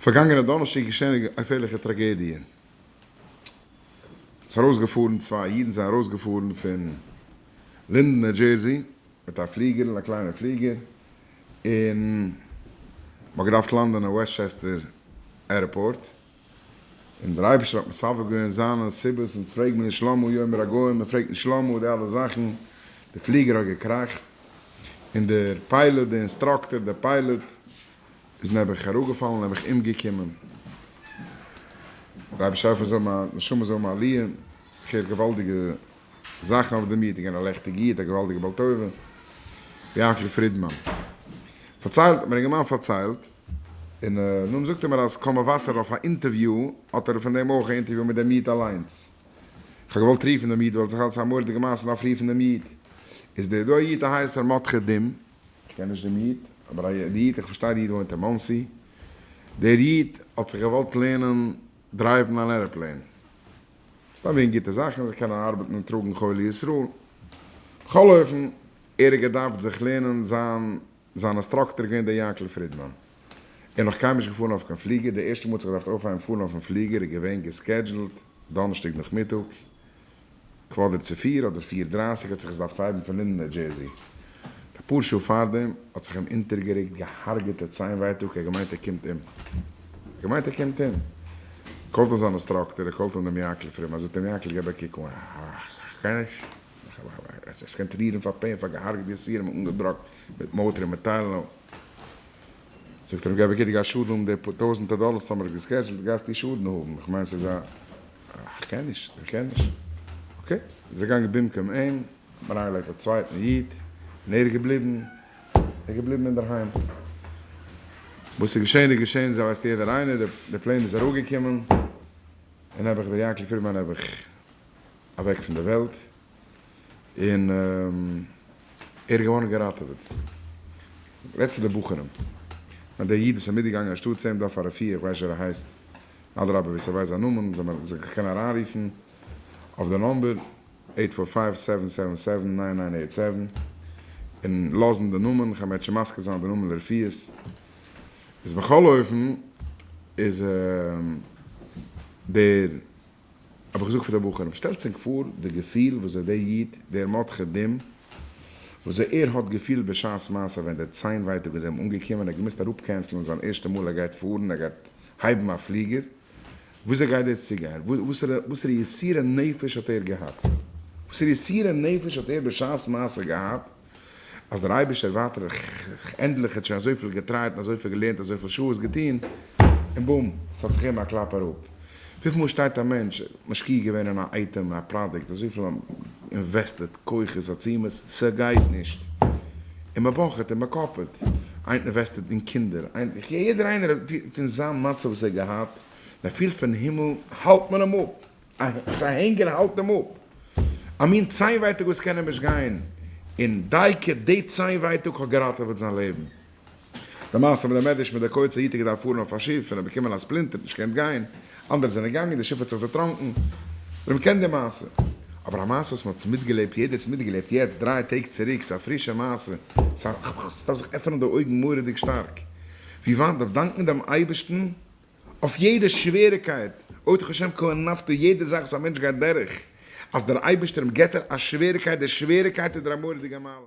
פארגאנגענע דאנערשטאג איז געשען א געפערליכע טראגעדיע. ס'איז ארויסגעפארן צוויי אידן זענען ארויסגעפארן פון לינדען ניו דזשערסי מיט א פליגערל א קליינע פליגער און מ'האט געדארפט לאנדען אין וועסטשעסטער airport און דער אייבערשטער האט מסבב געווען זיינע סיבות אונז פרעג מיר נישט למה יאמר הגוים מ'פרעגט נישט למה די אלע זאכן די פליגער האט געקראכט און דער pilot די instructor דער pilot איז נעבעך אראפגעפאלן נעבעך אומגעקומען. דער אייבערשטער זאל מיין נשמה זאל האבן עליה, איך הער געוואלדיגע זאכן אויף דעם איד, איז געווען א לעכטיגע איד, א געוואלדיגע בעל טובה, ר' יענקל פרידמאן פארציילט, מיר אינגערמאן פארציילט, און נאכדעם זאגט ער מיר אז קול מבשר אויף א אינטערוויו האט ער פון דעם אויך א אינטערוויו מיט דעם איד אליינס, איך האב געוואלט רופן דעם איד ווייל ס'איז אלץ א מורא'דיגע מעשה מ'דארף רופן דעם איד, איז דער דא א איד א הייסער מרדכי דים, כ'קען נישט דעם איד, אבער די איד, איך פארשטיי די איד וואוינט אין מאנסי, דער איד האט זיך געוואלט לערנען דרייוון אן airplane, סתם וועגן גוטע זאכן, זיך קענען ארבעטן און טראגן חולי ישראל, בכל אופן, ער האט געדארפט זיך לערנען, זיין זיין instructor איז געווען דער יענקל פרידמאן, ער איז נאך קיינמאל נישט געפארן אויף קיין פליגער, די ערשטע מאל האט זיך געדארפט אויפהייבן פארן אויפן פליגער איז געווען געסקעדזשולט דאנערשטאג נאכמיטאג, קוואדער צו פיר אדער פיר דרייסיג האט זיך עס געדארפט הייבן פון לינדען ניו דזשערזי. אפאר שעה פארדעם האט זיך אים אונטערגערוקט געהארגעטע ציין ווייטאג ער האט געמיינט ער קומט אום. ער האט געמיינט ער קומט אום. קאלט אן זיין instructor ער קאלט אן דעם יענקל פרידמאן ער זאגט אים יענקל געב א קוק אן כ'קען נישט איך קען טרירן פאר pain פאר געהארגעטע יסורים אנגעדראגט מיט מאטרין מיט Tylenol. זאגט ער אים געב א קוק דו גייסט שאדן האבן די טויזענטער דאלער וואס האמיר געסקעדזשולט גייסטו שאדן האבן איך מיין ס'איז א איך קען נישט, איך קען נישט. okay, איז ער געגאנגען במקום אים, האט מען אריינגעלייגט א צווייטן איד, און ער איז געבליבן, ער איז געבליבן אינדערהיים. וואס איז געשען איז געשען, זיי ווייסט יעדער איינער, די plane איז אראפגעקומען, און נעבעך דער יענקל פרידמאן נעבעך אוועק פון דער וועלט, און ער איז געווארן געראטעוועט. רעדט צו די בחורים. כ'מיין דער איד וואס איז מיטגעגאנגען אנשטאט צו אים דארף א רפואה, איך ווייס נישט ווי ער הייסט, אדרבה ווער ס'ווייסט זיין נאמען זאל מען זיך קענען אריינרופן אויף די number eight four five seven seven seven nine nine eight seven און לאזן די נאמען, כ'וועל מערטשעם מזכיר זיין די נאמען לרפואות. איז בכל אופן איז דער האב איך געזאגט פאר די בחורים שטעלטס ענק פאר די געפיל וואס דער איד דער מרדכי דים וואס ער האט געפילט בשעת מעשה ווען דער ציין ווייטאג איז אים אנגעקומען ער האט געמוזט אראפקענסלען זיין ערשטע מאל ער גייט פארן ער גייט הייבן א פליגער, וויאזוי גייט דאס צוגיין? וואסערע יסורי נפש האט ער געהאט? וואסערע יסורי נפש האט ער בשעת מעשה געהאט אז דער אייבערשטער ווייטער ענדליך האט שוין אזויפיל געטרייט און אזויפיל געלערנט אזויפיל שעות געטון, און בום, ס'האט זיך געגעבן א קלאפ אראפ. וויפיל מאל שטייט א מענטש משקיע געווען אין א item, א product, אזויפיל אינוועסטעד כוחות עצומות, ס'גייט נישט. און מ'באכעט און מ'קאפעט. איינער אינוועסטעד אין קינדער, איינער, יעדער איינער פון זיין מצב וואס ער האט געהאט, און ער פילט פון הימל האלט מען אים אפ, עפעס א הענגער האלט אים אפ, א מין ציין ווייטאג וואס קען אים נישט גיין, און דייקא די ציין ווייטאג האט געראטעוועט זיין לעבן. די מעשה מיט די מדרש מיט די קוצה היט ער געדארפט פארן אויף א שיף און האט באקומען א splinter נישט געקענט גיין, אנדערע זענען געגאנגען די שיף האט זיך דערטראנקן, מען קען די מעשה, אבער א מעשה וואס מען האט עס מיטגעלעבט יעדער האט עס מיטגעלעבט יעצט דריי טעג צוריק ס'איז א פרישע מעשה, ס'דארף זיך עפענען די אויגן מורא'דיג שטארק, ווי ווייט מ'דארף דאנקן דעם אייבערשטן אויף יעדע שוועריקייט, אודך השם כי אנפת יעדע זאך וואס א מענטש גייט דורך, אז דער אייבערשטער אים געבט ער א שוועריקייט, די שוועריקייט איז דער א מורא'דיגע מעלה.